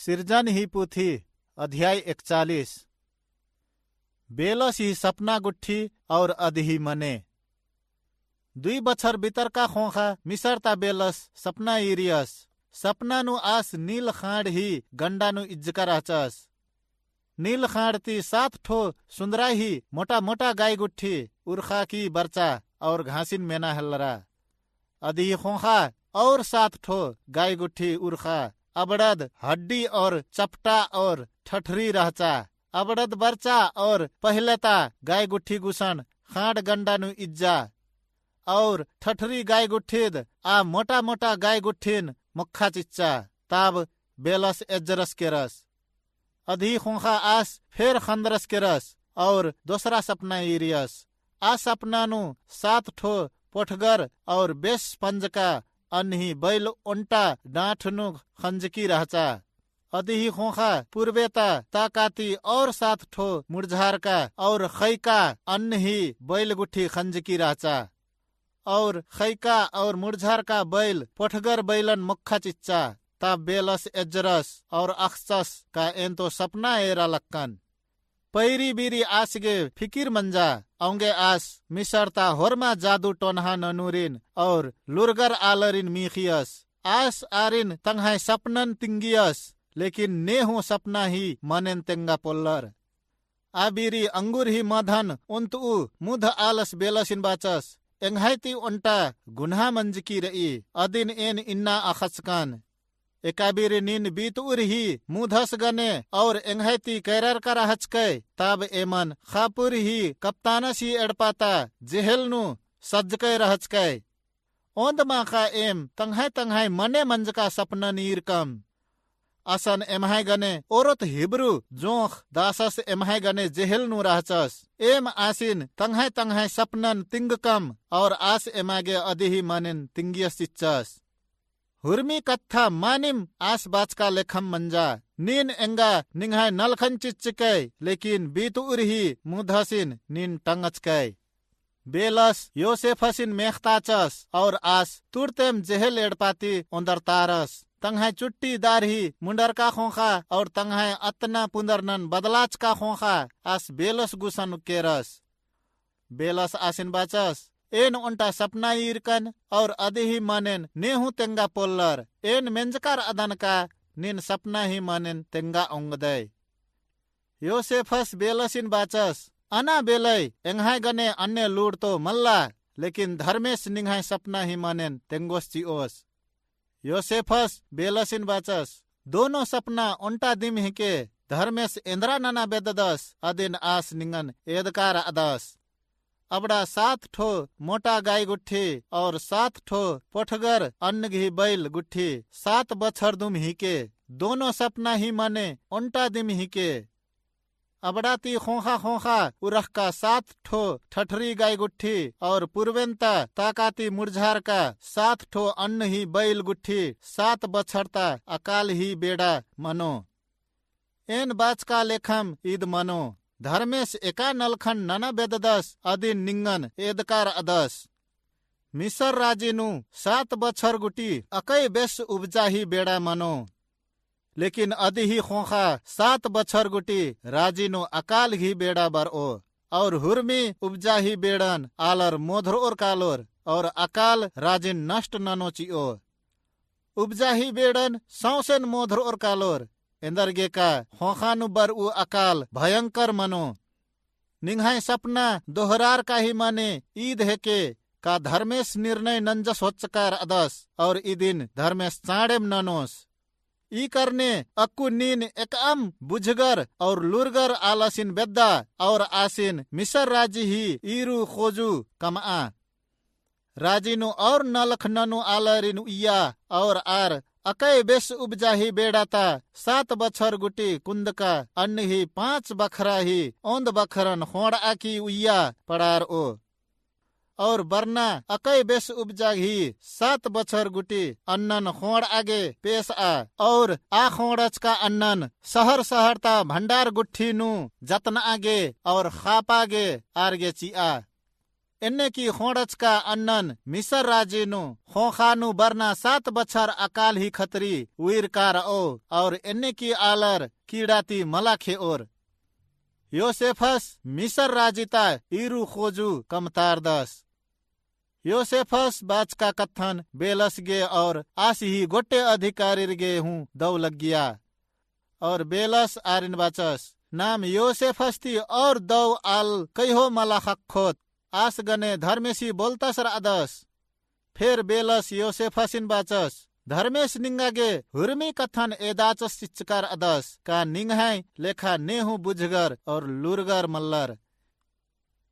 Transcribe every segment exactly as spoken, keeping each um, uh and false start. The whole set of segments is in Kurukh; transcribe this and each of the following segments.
सिरजन ही पुथी, अध्याय एकचालीस। बेलस ही सपना गुट्ठी और अदही मने। दुई बछर बितरका ख़ोख़ा मिसर ता बेलस सपना ईरियस। सपना नू आस नील ख़ाँड़ ही गंडा नू इज्जका रहचस। नील ख़ाँड़ ती सात ठो सुन्दरा ही मोटा मोटा गाय गुट्ठी उरख़ा की बरचा और घासिन मेना हेलरा। अदही ख़ोख़ा और सात ठो गाय गुट्ठी उरख़ा, अबड़द हड्डी और चपटा और ठठरी रहचा। अबड़द बरचा और पहिले ता गाय गुट्ठी गुसन ख़ाँड़ गंडा नू इज्जा। और ठठरी गाय गुट्ठिद आ मोटा मोटा गाय गुट्ठिन मोक्खा चिच्चा। तब बेलस एज्जरस केरस। अदही ख़ोख़ा आस फेर ख़न्दरस केरस और दोसरा सपना ईरियस। आ सपना नू सात ठो पोठगर और बेस पंजका अन्नही बैल ओन्टा डाँठ नू ख़ंजकी रहचा। अदही ख़ोख़ा पूर्बे ता ताका ती और सात ठो मुड़झारका और ख़ैका अन्नही बैल गुट्ठी ख़ंजकी रहचा। और ख़ैका और मुड़झारका बैल पोठगर बैलन मोक्खा चिच्चा। तब बेलस एज्जरस और अख़चस का एन तो सपना एरा लक्कन। पैरी बीरी आस गे फिकिर मंजा, औंगे आस मिसर ता होरमा जादू टोनहा ननुरिन और लूरगर आलरिन मीख़ियस। आस आरिन तंग्है सपनन तिंगियस, लेकिन ने हूँ सपना ही मनेन तेंगा पोल्लर। आ बीरी अंगुर ही मधन ओन्त'ऊ मुध आलस बेलसिन बाचस, एंग्है ती ओन्टा गुन्हा मंजकी र'ई, अदिन एन इन्ना अख़चकन। एका बीरी नीन बीत'उर ही मुधस गने और एंग्है ती कैररका रहचकय, तब एमन ख़ापुर ही कप्तानस ही एड़पा ता जेहेल नू सज्जकय रहचकय। ओन्द माख़ा एम तंग्है तंग्है मने मंजका सपनन ईरकम। असन एम्है गने ओरोत हिब्रू जोंख़ दासस एम्है गने जेहेल नू रहचस। एम आसिन तंग्है तंग्है सपनन तिंगकम और आस एमा गे अदिही मनेन तिंगियस चिच्चस। हुरमी कत्था मानिम आस बाचका लेखम मंजा। नीन एंगा निंग्है नलखन चिच्चकय, लेकिन बीत'उर ही मुधसिन नीन टंगचकय। बेलस योसेफसिन मेख़ताचस और आस तुरतेम जेहेल एड़पा ती ओन्दरतारस। तंग्है चुट्टी दारही मुन्डरका ख़ोख़ा और तंग्है अतना पुन्दरनन बदलाचका ख़ोख़ा आस बेलस गुसन केरस। बेलस आसिन बाचस, एन ओन्टा सपना ईरकन और अदिही मनेन ने हूँ तेंगा पोल्लर। एन मेंजका र'अदन का नीन सपना ही मनेन तेंगा ओंगदय। योसेफस बेलसिन बाचस, अना बेलय, एंग्है गने अन्ने लूड़ तो मल्ला, लेकिन धर्मेस निंग्है सपना ही मनेन तेंगोस चि'ओस। योसेफस बेलसिन बाचस, दोनो सपना ओन्टा दिम हिके। धर्मेस एन्दरा नना बेद्ददस, अदिन आस निंगन एदका र'अदस। अबड़ा सात ठो मोटा गाय गुट्ठी और सात ठो पोठगर अन्न गही बैल गुट्ठी सात बछर दुम हिके। दोनो सपना ही मने ओन्टा दिम हिके। अबड़ा ती ख़ोख़ा ख़ोख़ा उरख़का सात ठो ठठरी गाय गुट्ठी और पुरबेन ता ताका ती मुड़झारका सात ठो अन्न ही बैल गुट्ठी सात बछर ता अकाल ही बेड़ा मनो। एन बाचका लेखम ईद मनो। धर्मेस एका नलखन नना बेद्ददस अदिन निंगन एदका र'अदस। मिसर राजी नू सात बछर गुटी अकय बेस उबजा ही बेड़ा मनो। लेकिन अदिही ख़ोख़ा सात बछर गुटी राजी नू अकाल ही बेड़ा बर'ओ। और हुरमी उबजा ही बेड़न आलर मोधर'ओर कालोर और अकाल राजिन नष्ट ननो चि'ओ। उबजा ही बेड़न सौंसेन मोधर'ओर कालोर, एन्देरगेका ख़ोख़ा नू बर'ऊ अकाल भयंकर मनो। निंग्है सपना दोहरारका ही मने ईद हेके, का धर्मेस निर्णय नंजस होच्चका र'अदस और इदिन धर्मेस चाँड़ेम ननोस। ई करने अक्कु नीन एकअम बुझगर और लूरगर आलसिन बेद्दा और आसिन मिसर राजी ही ईरू ख़ोजू कम'आ। राजी नू और नलख ननू आलरिन उइया और आर अकय बेस उबजा ही बेड़ा ता सात बछर गुटी कुन्दका अन्न ही पाँच बखरा ही ओन्द बखरन ख़ोंड़'आ की उइया पड़ार'ओ। और बरना अकय बेस उबजा ही सात बछर गुटी अन्नन ख़ोंड़'आ गे पेस'आ। और आ ख़ोंड़चका अन्नन सहर सहर ता भंडार गुट्ठी नू जतन'आ गे और ख़ापा गे आर गे चि'आ। एन्ने की ख़ोंड़चका अन्नन मिसर राजी नू ख़ोख़ा नू बरना सात बछर अकाल ही खतरी उइर का र'ओ, और एन्ने की आलर कीड़ा ती मला खे'ओर। योसेफस मिसर राजी ता ईरू ख़ोजू कमतारदस। योसेफस बाचका कत्थन बेलस गे और आस ही गोट्टे अधिकारीर गे हूँ दौ लग्गिया। और बेलस आरिन बाचस, नाम योसेफस ती और दौ आल कइहो मला ख़क्खोत, आस गने धर्मेसी बोलतस र'अदस। फेर बेलस योसेफसिन बाचस, धर्मेस निंगा गे हुरमी कत्थन एदाचस चिच्चका र'अदस, का निंग्है लेखा ने हूँ बुझगर और लूरगर मल्लर।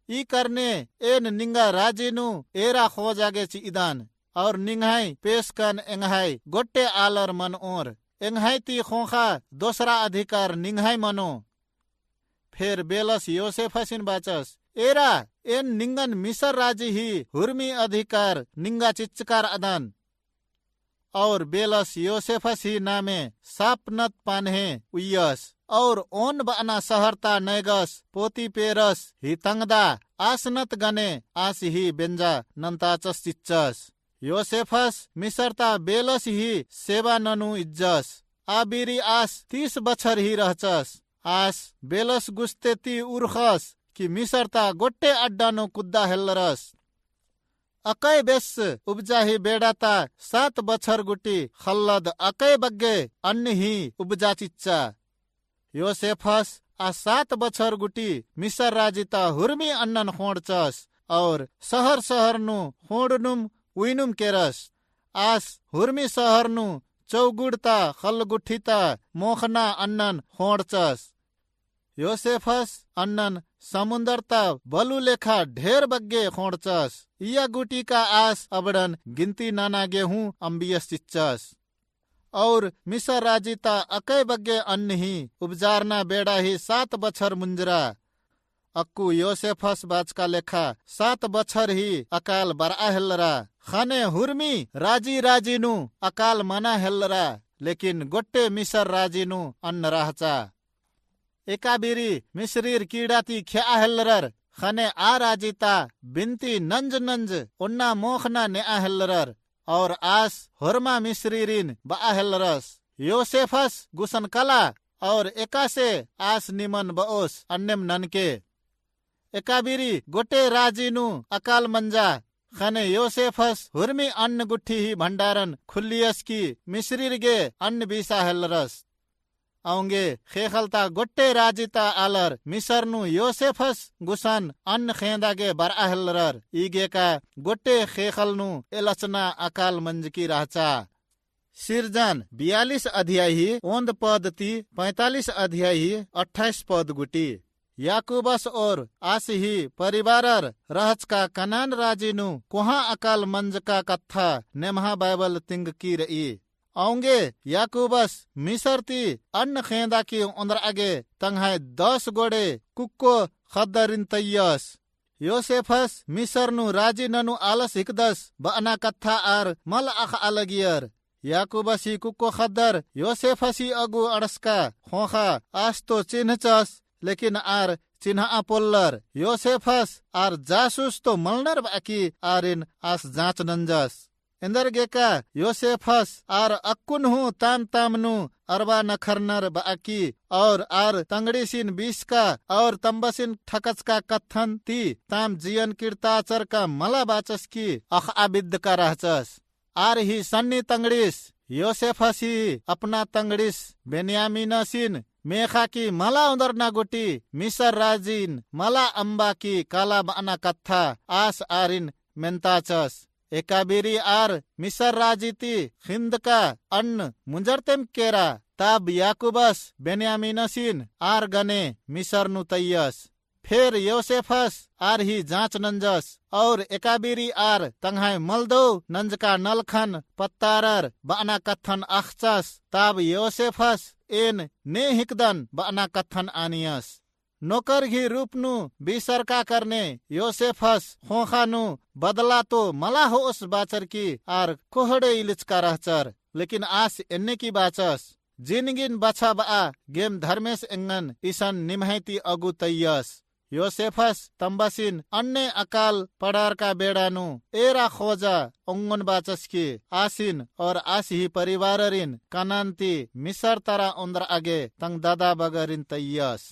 ई करने एन निंगा राजी नू एरा ख़ोजा गे चि'अदन, और निंग्है पेसकन एंग्है गोट्टे आलर मन'ओर, एंग्है ती ख़ोख़ा दोसरा अधिकार निंग्है मनो। फेर बेलस योसेफसिन बाचस, एरा, एन निंगन मिसर राजी ही हुरमी अधिकार निंगा चिच्चका र'अदन। और बेलस योसेफस ही नामे सापनत पान्हे उइयस, और ओन ब'अना सहर ता नैगस पोतीपेरस ही तंगदा आसनत गने आस ही बेंजा नन्ताचस चिच्चस। योसेफस मिसर ता बेलस ही सेवा ननू इज्जस। आ बीरी आस तीस बछर ही रहचस। आस बेलस गुस्ते ती उरख़स कि मिसर ता गोट्टे अड्डा नू कुद्दा हेल्लरस। अकय बेस उबजा ही बेड़ा ता सात बछर गुटी ख़ल्लद अकय बग्गे अन्न ही उबजा चिच्चा। योसेफस आ सात बछर गुटी मिसर राजी ता हुरमी अन्नन ख़ोंड़चस और सहर-सहर नू ख़ोंड़नुम उइनुम केरस। आस हुरमी सहर नू चौगुड़ ता ख़ल्ल गुट्ठी ता मोख़ना अन्नन ख़ोंड़चस। योसेफस अन्नन समुन्दर ता बलु लेखा ढेर बग्गे ख़ोंड़चस। इया गुटी का आस अबड़न गिनती नना गे हूँ अम्बियस चिच्चस। और मिसर राजी ता अकय बग्गे अन्न ही उबजारना बेड़ा ही सात बछर मुंजरा। अक्कु योसेफस बाचका लेखा सात बछर ही अकाल बर'आ हेल्लरा। ख़ने हुरमी राजी-राजी नू अकाल मना हेल्लरा, लेकिन गोट्टे मिसर राजी नू अन्न रहचा। एका बीरी मिस्रीर कीड़ा ती खे'आ हेल्लरर, ख़ने आ राजी ता बिनती नंज-नंज ओन्ना मोख़ना ने'आ हेल्लरर, और आस होरमा मिस्रीरिन ब'आ हेल्लरस, योसेफस गुसन कला, और एकासे आस निमन ब'ओस अन्नेम ननके। एका बीरी गोट्टे राजी नू अकाल मंजा, ख़ने योसेफस हुरमी अन्न गुट्ठी ही भंडारन खुल्लियस की मिस्रीर गे अन्न बीसा हेल्लरस। औंगे ख़ेख़ल ता गोट्टे राजी ता आलर मिसर नू योसेफस गुसन अन्न ख़ेंदा गे बर'आ हेल्लरर। ईगे का गोट्टे ख़ेख़ल नू एलचना अकाल मंजकी रहचा। सिरजन बियालिस अध्याय ही ओन्द पद ती पैंतालिस अध्याय ही अट्ठाईस पद गुटी। याकूबस और आस ही परिवारर रहचका कनान राजी नू कोहाँ अकाल मंजका कत्था नेम्हा बाइबल तिंगकी र'ई। औंगे याकूबस मिसर ती अन्न ख़ेंदा की ओन्द्र'आ गे तंग्है दस गोड़े कुक्को ख़द्दरिन तैयस। योसेफस मिसर नू राजी ननू आलस हिकदस ब'अना कत्था आर मल अख़'आ लगियर। याकूबस ही कुक्को ख़द्दर योसेफस ही अगु अंड़सका ख़ोख़ा आस तो चिन्हचस, लेकिन आर चिन्ह'आ पोल्लर। योसेफस आर जासूस तो मलनर ब'अकी आरिन आस जाँच नंजस। एन्देरगेका योसेफस आर अक्कुन हूँ ताम-ताम नू अरबा नखरनर ब'अकी और आर तंगड़ीसिन बीसका और तम्बसिन ठकचका कत्थन ती ताम जियन किर्ताचर का मला बाचस की अख़'आ बिद्दका रहचस। आर ही सन्नी तंगड़ीस योसेफस ही अपना तंगड़ीस बेन्यामीनसिन मेख़ा की मला ओन्दरना गुटी मिसर राजीन मला अम्बा की काला ब'अना कत्था आस आरिन मेन्ताचस। एका बीरी आर मिसर राजी ती ख़िन्दका अन्न मुंजरतेम केरा, तब याकूबस बेन्यामीनसिन आर गने मिसर नू तैयस। फेर योसेफस आर ही जाँच नंजस, और एका बीरी आर तंग्है मलदौ नंजका नलखन पत्तारर ब'अना कत्थन अख़चस, तब योसेफस एन ने हिकदन ब'अना कत्थन आनियस। नोकर ही रूप नू बीसरका करने योसेफस ख़ोख़ा नू बदला तो मला हो'ओस बाचर की आर कोहड़े इलिचका रहचर, लेकिन आस एन्ने की बाचस, जिनगिन बछाब'आ गेम धर्मेस एंगन इसन निम्है ती अगु तैयस। योसेफस तम्बसिन अन्ने अकाल पड़ारका बेड़ा नू एरा खोजा ओंगोन बाचस की आसिन और आस ही परिवाररिन कनान ती मिसर तरा ओन्द्रआ गे तंग ददा बगरिन तइयस।